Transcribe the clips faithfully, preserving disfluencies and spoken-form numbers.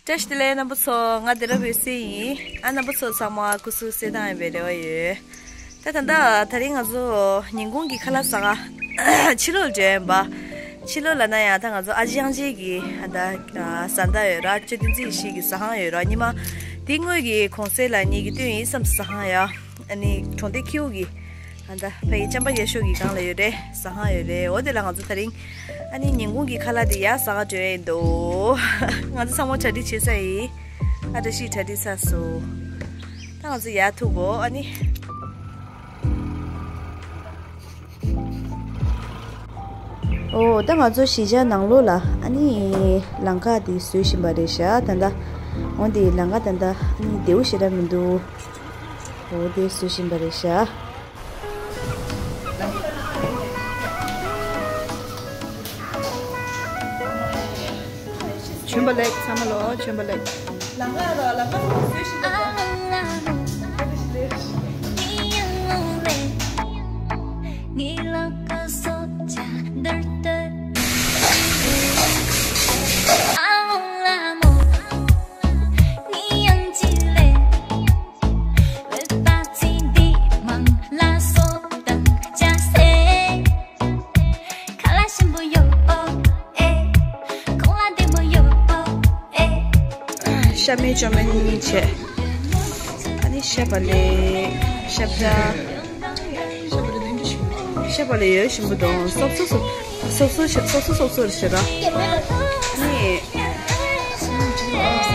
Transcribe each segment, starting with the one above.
བཀྲ་ཤིས་བདེ་ལེགས་རྣམ་པ་ཚོ། ང་དེ་ར་བོད་སྲིད་ཡིན། ཨ་རྣམ་པ་ཚོ་ཚང་མ་སྐུ་གཟུགས་གསལ་ཐང་ཡིན་པའི་རེ་བ་ཡོད། ད་ད་ལྟ་དེ་རིང་ང་ཚོ་ཉིན་གུང་གི་ཁ་ལག་ཟ་ག་ཕྱི་ལོགས་འགྲོ་ཡིན་པ། ཕྱི་ལོགས་ལ་ན་ཡང་ད་ང་ཚོ་ཨ་ཅེ་ཡང་ཅེ་གི་ད་བཟའ་ཟླ་ཡོད་ར། ཅོ་ཏིན་ཙི་ཡེ་ཤེས་ཀྱི་ཟ་ཁང་ཡོད་ར། ཉི་མ་དེ་དངོས་ཀྱི་གུང་སེང་ལ་ངེད་ཀྱི་སྟོན་ཡིན་བསམ། ཟ་ཁང་ཡ། ཨ་ནི་གྲོང་སྡེ་ཁྱེའུ་གི་ཨ་ད་ཕ་གི་ཅམ་པ་རྒྱ་ཤོག་གི་སྒང་ལ་ཡོད་རེད། ཟ་ཁང་ཡོད་རེད། འོ་དེ་ལ་ང་ཚོ་དེ་རིང་ཨ་ནི་ཉིན་གུང་གི་ཁ་ལག་དེ་ཡར་ཟ་ག་འགྲོ་ཡ་ཡིན་འདུག་ང་ཚོ་ཚང་མ་གྲ་སྒྲིག་བྱེད་ཚར་ཡིན། ཨ་བཀྲ་ཤིས་གྲ་སྒྲིག་ཚར་སོང་། ད་ང་ཚོ་ཡར་ཐུག་གོ་ཨ་ནི། ཨོ་ད་ང་ཚོ་གཞིས་ཆགས་ནང་ལོགས་ལ་ཨ་ནི་ལམ་ཁ་དེ་བཟོ་བཞིན་པ་རེད་ཤག་ད་ལྟ། འོ་དེ་ལམ་ཁ་ད་ལྟ་ཨ་ནི་བདེ་བོ་ཞེ་དྲག་མི་འདུག་འོ་དེ་བཟོ་བཞིན་པ་རེད་ཤག་བྱོན་པ་ལེགས། ཚང་མ་ལོ་བྱོན་པ་ལེགས། ལམ་ཁ་ར་ལམ་ཁ་བཟོ་བཞིན་པ། ཤ་མེད་ཅོ་མེད་གཉིས་བྱས། ཨ་ནི་ཤ་བག་ལེབ། ཤ་བཀྲ། ཤ་བག་ལེབ་ཡོད་ཞིམ་པོ་འདུག་སོབ་སོབ་སོབ། སོབ་སོབ་ཤ་སོབ་སོབ་སོབ་སོབ་རེད་ཤག་ར། ཨ་ནི་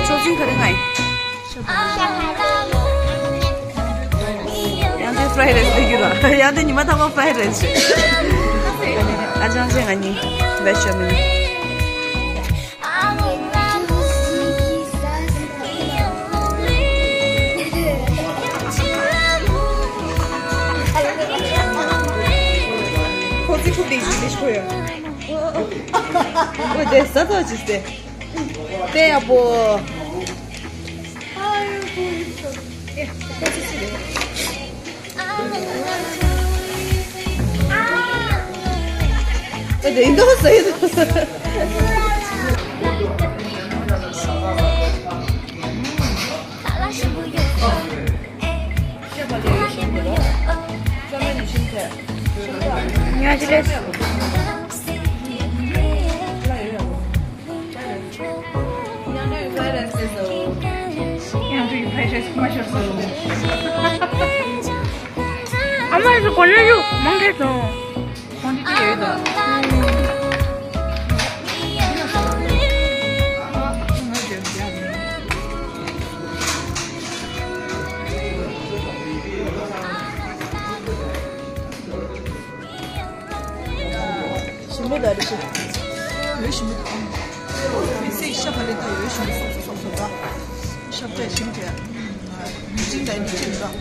ཆོག་ཅིང་ག་རེ་ང་ཡིན། ཡང་དེ་fried rice ལས་རྒྱུ་ར། ཡང་དེ་ཉི་མ་ཐ་མ་fried rice་རེད། ཨ་ཅང་ཅེ་ང་གཉིས་བེད་ཤོ་མིན། ཁོ་ཚི་ཁུག་དེ་ཞིག་ལས་ཤོ་ཡ། འོ་དེ་ཟ་ཐོག་ཅིག་སྟེ། དཔེ་ཡག་པོ། ཨ་དེ་འདོག་ཟེར་དུ། ཉ་ཅི་ལེ། ཡང་དུ་ཡི་fried rice་ལས་ཟེར། ཡང་དུ་ཡི་fried rice་མ་ཤོར་ཟེར། ཨ་མ་ཟེར་གོ་ན་ཡོད་མང་གེ་སོང་། quantity་ཡོད་དོ། ཞིམ་པོ་འདུག་རེ་ཞིག་འོད་ཞིམ་པོ་འདུག་མི་ཚེ་ཤ་བག་ལེབ་དང་འོད་ཞིམ་པོ་སོགས་སོགས་སོགས་འདུག་ཤ་བཀྲ་ཞིམ་བྲལ། ཝི་ཇིང་དང་ཨེ་ནི་ཅི་འདུག་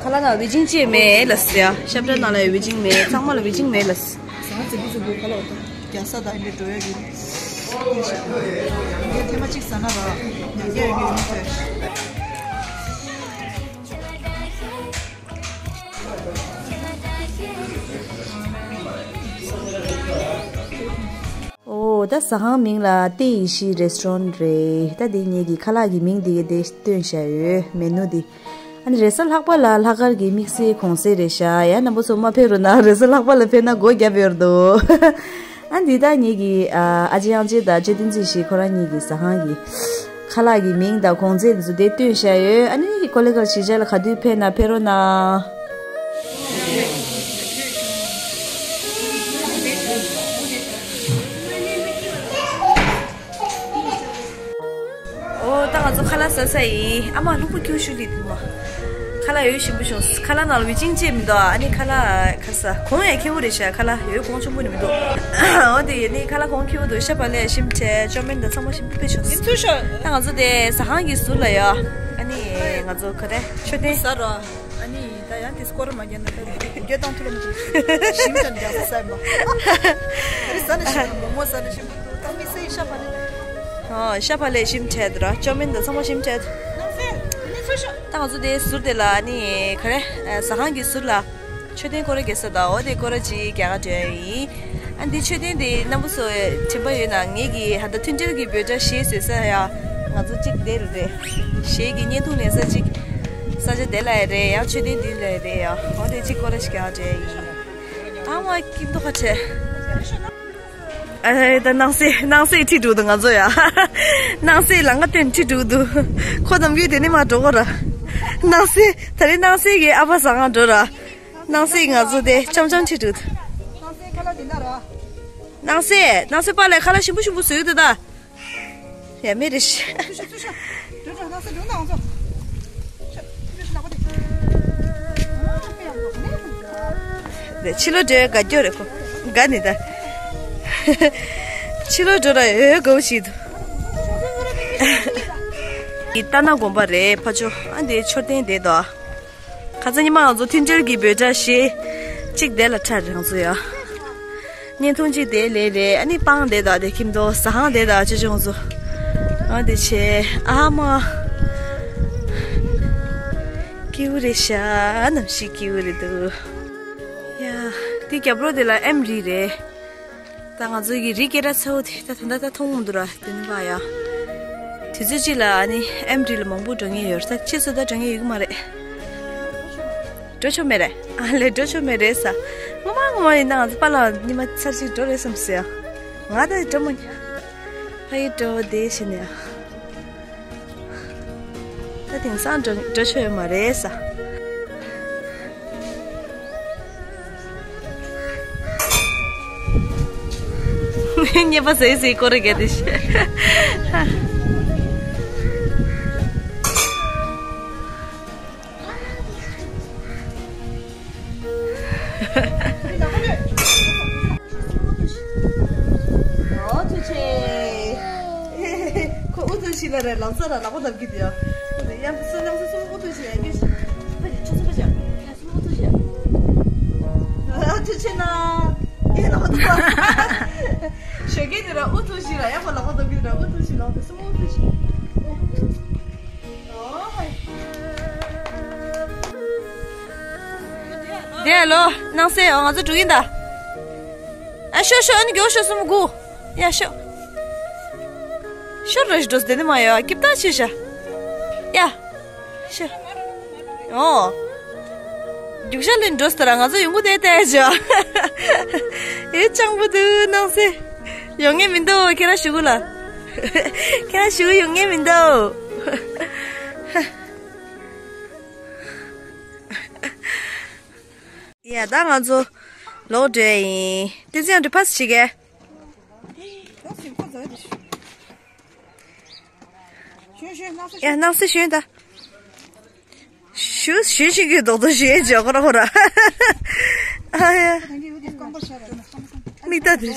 ཁ་ལག་ནང་ཝི་ཇིང་ཅེས་མེད་ལ་ཟེར་ཡ། ཤ་བཀྲ་ནང་ལ་ཝི་ཇིང་མེད། ཚང་མ་ལ་ཝི་ཇིང་མེད་ལ་ཟེར། ཟ་ཙི་པུ་ཙི་པུ་ཁ་ལག་འོ་ད་རྒྱ་ས་དང་ཨེ་འདྲ་འགྲོ་ཡ་གི་ངས་ཐེངས་མ་གཅིག་ཟ་ན་ར་ཉག་རྒྱ་ཡོད་ངས་མི་ཐོས། ཨོ་ད་ཟ་ཁང་མིང་ལ་ཏེ་ཡི་ཤི་རེ་སི་ཊོ་རན་རེད། ད་དེ་ངེད་ཀྱི་ཁ་ལག་གི་མིང་དེ་ག་དེ་སྟོན་བྱ་ཡོད་མེ་ནུ་དེ། ཨ་ནི་རེས་གཟའ་ལྷག་པ་ལ་ལྷག་དཀར་གྱི་དམིགས་བསལ་གུང་སེང་རེད་ཤག་ཡ་རྣམ་པ་ཚོ་མ་ཕེབས་རོགས་གནང་། རེས་གཟའ་ལྷག་པ་ལ་ཕེབས་ན་སྒོ་བརྒྱབ་ཡོད་འདུག་ཨ་འདི་ད་ངེད་ཀྱི་ཨ་ཅེ་ཡང་ཅེ་དང་ཅོ་ཏིན་ཙི་ཡེ་ཤེས་ཁོ་རང་གཉིས་ཀྱི་ཟ་ཁང་གི་ཁ་ལག་གི་མིང་དང་གོང་ཚད་འདི་ཚོ་དེ་སྟོན་བཞག་ཡོད། ཨ་ནི་ཀོ་ལེ་གར་གཞིས་ཆགས་ལ་ག་དུས་ཕེབས་ན་ཕེབས་རོགས་གནང་། ཨོ་ད་ང་ཚོ་ཁ་ལག་ཟ་ས་ཡིན། ཨ་མ་ལྷུག་པོ་ཁྱུ་ཤུ་ལི་དུ་མ། ཁ་ལག་ཡོད་ཞིམ་པོ་བྱུང་། ཁ་ལག་ནང་ལ་ཝི་ཅིང་ཅེས་མི་འདུག་ཨ་ནི་ཁ་ལག་ཁ་ས་གོང་ཡང་ཁེ་བོ་རེད་ཤག་ཁ་ལག་ཡོད་གོང་ཆུང་པོ་ནི་མི་འདུག་འོ་དེ་ཡིན་ནི་ཁ་ལག་གོང་ཁེ་བོ་འདུག་ཤ་བག་ལེབ་ཞིམ་བྲལ། ཅོ་མིན་དང་ཚང་མ་ཞིམ་པོ་ཕེབས་བྱུང་། ཡིན་ཚུལ་ཤོག་ད་ང་ཚོ་དེ་ཟ་ཁང་གི་ཟུར་ལ་ཡོད། ཨ་ནི་ང་ཚོ་ག་རེ་མཆོད་རྟེན་ཟ་རོ། ཨ་ནི་ད་ཡང་དེ་སྐོར་མ་རྒྱག་ན་ད་དེ་རྒྱུ་བཏང་ཐུབ་ལ་མི་ཐུབ། ཞིམ་ཅང་རྒྱག་ས་ས་མ། རི་ཟ་ན་ཞིམ་མོ་མོ་ཟ་ན་ཞིམ་པོ་ད་མི་ཚེ་ཤ་བག་ལེབ། ཨོ་ཤ་བག་ལེབ་ཞིམ་བྲལ་འདུག་ར། ཅོ་མིན་དང་ཚང་མ་ཞིམ་བྲལ། ད་ང་ཚོ་དེ་ཟུར་དེ་ལ་ཨ་ནི་ག་རེ་ཟ་ཁང་གི་ཟུར་ལ་མཆོད་རྟེན་སྐོར་ར་རྒྱག་ས་དང་འོ་དེ་སྐོར་ར་ཅིག་རྒྱག་ག་འགྲོ་ཡ་ཡིན། ཨ་འདི་མཆོད་རྟེན་དེ་རྣམ་པ་ཚོ་དྲན་པ་ཡོད་ན་ངེད་ཀྱི་ཧ་ད་མཐུན་སྒྲིལ་གྱི་འབོད་སྒྲ་གཞས་བཟོས་ས་ཡ། ང་ཚོ་གཅིག་དེ་རུ་རེད། གཞས་ཀྱི་བརྙན་ཐུང་ལེན་ས་གཅིག་ས་ཆ་དེ་ལ་ཡ་རེད། ཡང་མཆོད་རྟེན་འདི་ལ་ཡ་རེད་ཡ། འོ་དེ་གཅིག་སྐོར་ར་ཞིག་རྒྱག་འདྲ་ཡིན། ཨ་མ་ཀིམ་ཏོ་ཁ་ཁྲེ། ཨ་ད་སྣང་སྲིད་སྣང་སྲིད་ཁྲིད་འགྲོ་འདུག་ང་ཚོ་ཡ། སྣང་སྲིད་ལ་ང་སྟོན་ཁྲིད་འགྲོ་འདུག་ཁོ་ནམ་རྒྱུན་དེ་ནི་མ་འགྲོ་གོ་ར། སྣང་སྲིད་ད་རེས་སྣང་སྲིད་ཀྱི་ཨ་ཕ་ཟ་ང་འགྲོ་ར། སྣང་སྲིད་ང་ཚོ་དེ་འཆམ་འཆམ་ཁྲིད་འགྲོ་འདུག་སྣང་སྲིད་ཁ་ལག་དེ་འདྲ་ར། སྣང་སྲིད་སྣང་སྲིད་པཱ་ལགས་ཁ་ལག་ཞིམ་པོ་ཞིམ་པོ་བཟོས་འདུག་ད། ཡ་མེད་རེད་ཤི། ཕྱི་ལོགས་འགྲོ་དགའ་སྐྱོ་རེད་ཁོ། དགའ་ནི་ད། ཕྱི་ལོགས་འགྲོ་ར་ཡོད་དགའ་བོ་ཞིག་འདུག་ཨི་ཏ་ན་དགོན་པ་རེད་ཕ་ཆོ། ཨ་འདི་མཆོད་རྟེན་དེ་དོ། ཁ་སང་ཉི་མ་ང་ཚོ་མཐུན་སྦྱོར་གྱི་འབོད་སྒྲ་ཞེས་གཅིག་དེ་ལ་ཁྲལ་རང་ཚོ་ཡ། བརྙན་ཐུང་གཅིག་དེ་ལས་རེད། ཨ་ནི་སྤང་དེ་དང་དེ་ཁྱིམ་དོ་ཟ་ཁང་དེ་དང་ཅི་ཅུང་ཚོ། ཨ་དེ་ཆེ་ཨ་མ། སྐྱིད་པོ་རེད་ཤག་ནམ་ཞིག་སྐྱིད་པོ་རེད་འདུག་ཡ། དེ་རྒྱབ་ལོགས་དེ་ལ་ཨེམ་རི་རེད། ད་ང་ཚོ་གི་རི་སྐེད་སྒྲ་ཚ་བོ་དེ་ད་ད་ལྟ་ད་མཐོང་མི་འདུག་ར། དེ་ནི་བ་ཡ། དུས་ཚོད་གཅིག་ལ་ཨ་ནི་ཨེམ་རི་ལ་མང་པོ་འགྲོ་མཁན་ཡོད་རེད། ད་ཕྱིས་སུ་ད་འགྲོ་མཁན་ཡོད་གི་མ་རེད། འགྲོ་ཆོག་མེད་རེད། ཨ་ལས་འགྲོ་ཆོག་མེད་རེད་ས། ངོ་མ་ངོ་མ་ཡིན་ན་ང་ཚོ་པཱ་ལགས་ཉི་མ་ཚར་གཅིག་འགྲོ་རེད་བསམ་སོང་ཡ། ང་ད་འགྲོ་མ་ཉན། ཕ་ཡི་འགྲོ་བ་དེ་བྱས་ནས་ཡ། ད་དེང་སང་འགྲོ་འགྲོ་ཆོག་ཡོད་མ་རེད་ས། ཉེས་པ་ཟེར་ཟེར་སྐོར་ར་ག་དེ་ཤེས། ཨོ་ཐུགས་རྗེ་ཆེ། ཁོ་ཨུ་ཐུག་ཤི་ལ་རེ་ལམ་སང་ར་ལག་པ་འདབ་ཀྱི་དེ་ཡ། ཡང་སུ་ནམ་སུ་སུ་ཨུ་ཐུག་ཤི་ཡ་ཡིན་གྱི། ཕ་ཅི་ཆུ་ཚོད་པ་ཅག་ཡང་སུ་ཨུ་ཐུག་ཤི་ཡ། ཨོ་ཐུགས་རྗེ་ཆེ་ན། ཨེ་ལག་པ་འདབ། ཞོགས་ཀས་དེ་ར་ཨུ་ཐུག་ཤི་ར་ཡང་ཁོ་ལག་པ་འདབ་ཀྱི་དེ་ར་ཨུ་ཐུག་ཤི་ལག་དེ་སུ་ཨུ་ཐུག་ཤི། དེ་ལོ་སྣང་སྲིད་ང་ཚོ་འགྲོ་གིན་ད། ཨ་ཤོ་ཤོ་ཨ་ནི་མགྱོགས་ཤོ་སུམ་དགུ། ཡ་ཤོ། ཤོ་རེ་ཞིག་འགྲོ་སྟེ་ནི་མ་ཡོད་ཀིབ་ཏ་ཆེ་ཤ། ཡ། ཤོ། ཨོ། རྒྱུག་ཤ་ལེན་འགྲོ་སྟེ་ར་ང་ཚོ་ཡོང་གི་དེ་ལྟ་ཡ་ཅོ། ཨེ་སྤྱང་པོ་འདུག་སྣང་སྲིད། ཡོང་ངེས་མི་འདུག་ཁྱེད་རང་ཞུ་གུ་ལ། ཁྱེད་རང་ཞུ་གུ་ཡོང་ངེས་མི་འདུག་ཡ་ད་ང་ཚོ་ལོག་འགྲོ་ཡིན། བསྟན་འཛིན་ཨ་འདྲ་ཕ་སི་བྱེད་གས། ཡ་སྣང་སྲིད་ཞུན་ད། ཞུ་ཞུ་ཞིག་གི་རྡོག་རྡོག་ཞུ་ཡས་ཇོ་ཁོ་ར་ཁོ་ར། ཨ་ཡ། མིག་ལྟ་དེ།